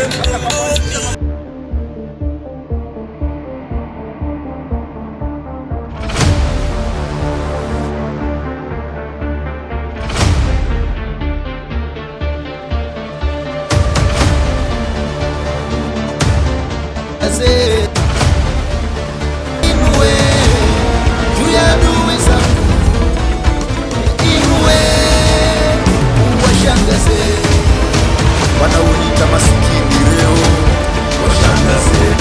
mgongoni. Wanaoniita masikini leo washangaze.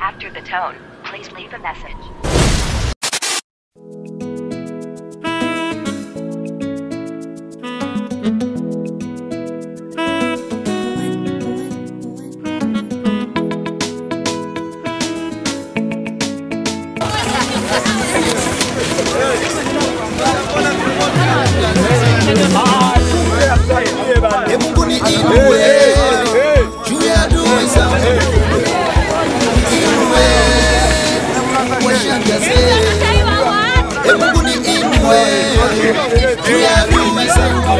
After the tone, please leave a message. Mungu ni inue juu ya adui zangu, inue washangaze. Mungu ni inue juu ya adui zangu.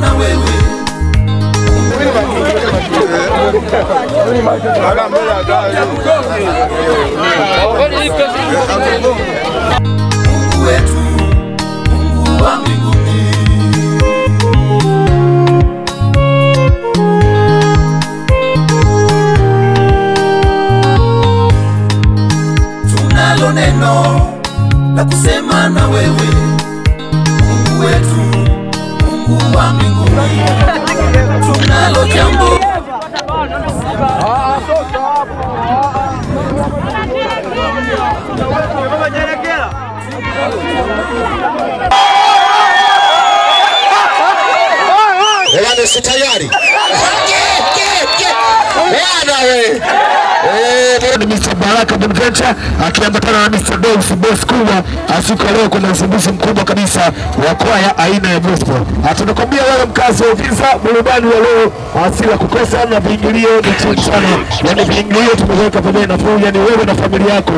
Na wewe Mungu wetu, Mungu wa mbinguni. Tunalo neno la kusema na wewe, Mungu wetu, Mungu wa mbinguni. Tunalo jambo. Ewana si tayari. Ni Mr. Baraka Bonventure akiambatana na Mr. Dogs boss kubwa. Siku leo kuna uzinduzi mkubwa kabisa wa kwaya aina ya gospel. Tunakwambia wewe mkazi wa Uvinza, burudani ya leo asila kukosa, na viingilio ni chini sana. Yaani viingilio tumeweka kwa bei nafuu, yani wewe na familia yako.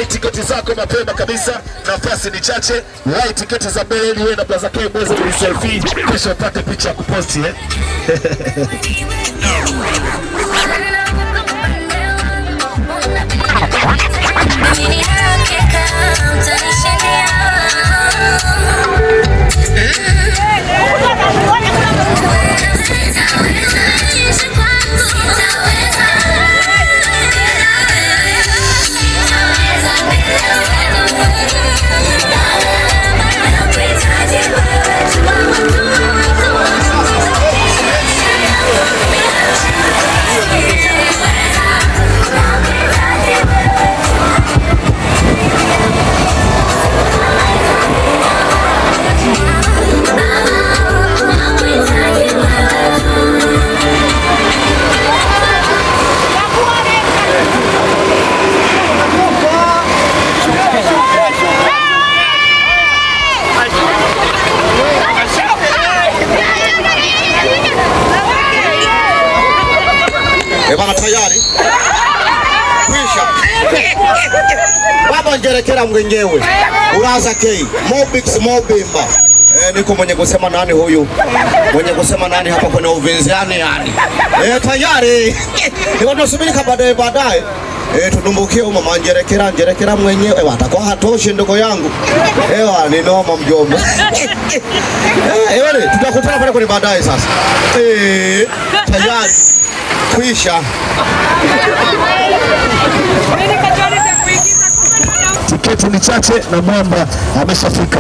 Tiketi zako mapema kabisa, nafasi ni chache. Wahi tiketi za mbele ili wewe na Plaza K mweze kuselfie kisha upate picha ya kuposti eh. Bana tayari. Kwisha. Baba njerekera mwenyewe. Uraza K. Mobix Mobimba. Niko mwenye kusema nani huyu? Mwenye kusema nani hapa kwenye Uvinzani yani. Tayari. Niko tunasubiri baadaye baadaye. Tudumbukie huko mama njerekera njerekera mwenyewe. Atakuwa hatoshi ndugu yangu. Ewa ni noma mjomba. Wewe tutakutana pale kwenye baadaye sasa. Tayari. Kwisha. Tiketi ni chache na mwamba ameshafika.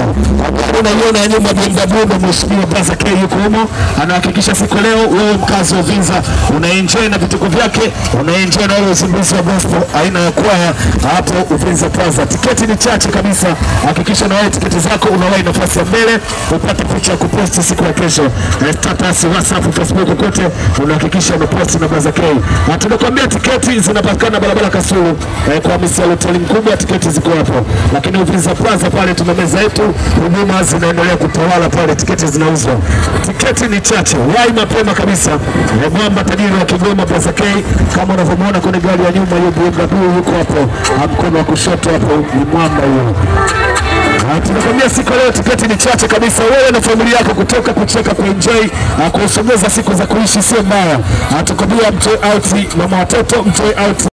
Unaiona ya nyuma BMW na Mheshimiwa Braza K yuko humo, anahakikisha siku leo wewe mkazi wa Uvinza unaenjoy na vituko vyake, unaenjoy na ule uzinduzi wa gospel aina ya kwaya hapo Uvinza Plaza. Tiketi ni chache kabisa, hakikisha na wewe tiketi zako unawahi nafasi ya mbele upate picha ya kuposti siku ya kesho. Status, WhatsApp, Facebook kote unahakikisha unaposti na Braza K. Na tunakwambia tiketi zinapatikana barabara Kasulu kwa Misi ya hoteli mkubwa, tiketi ziko hapo. Lakini Uvinza Plaza pale tuna meza yetu, huduma zinaendelea kutawala pale, tiketi zinauzwa. Tiketi ni chache, wahi mapema kabisa. Mwamba tajiri wa Kigoma Braza K kama unavyomuona kwenye gari ya nyuma hiyo BMW yuko hapo, mkono wa kushoto hapo ni mwamba huyo. Tunakwambia siku leo tiketi ni chache kabisa, wewe na familia yako kutoka kucheka, kuenjoy, kusogeza siku za kuishi sio mbaya. Tukwambia mtoe out mama watoto, mtoe out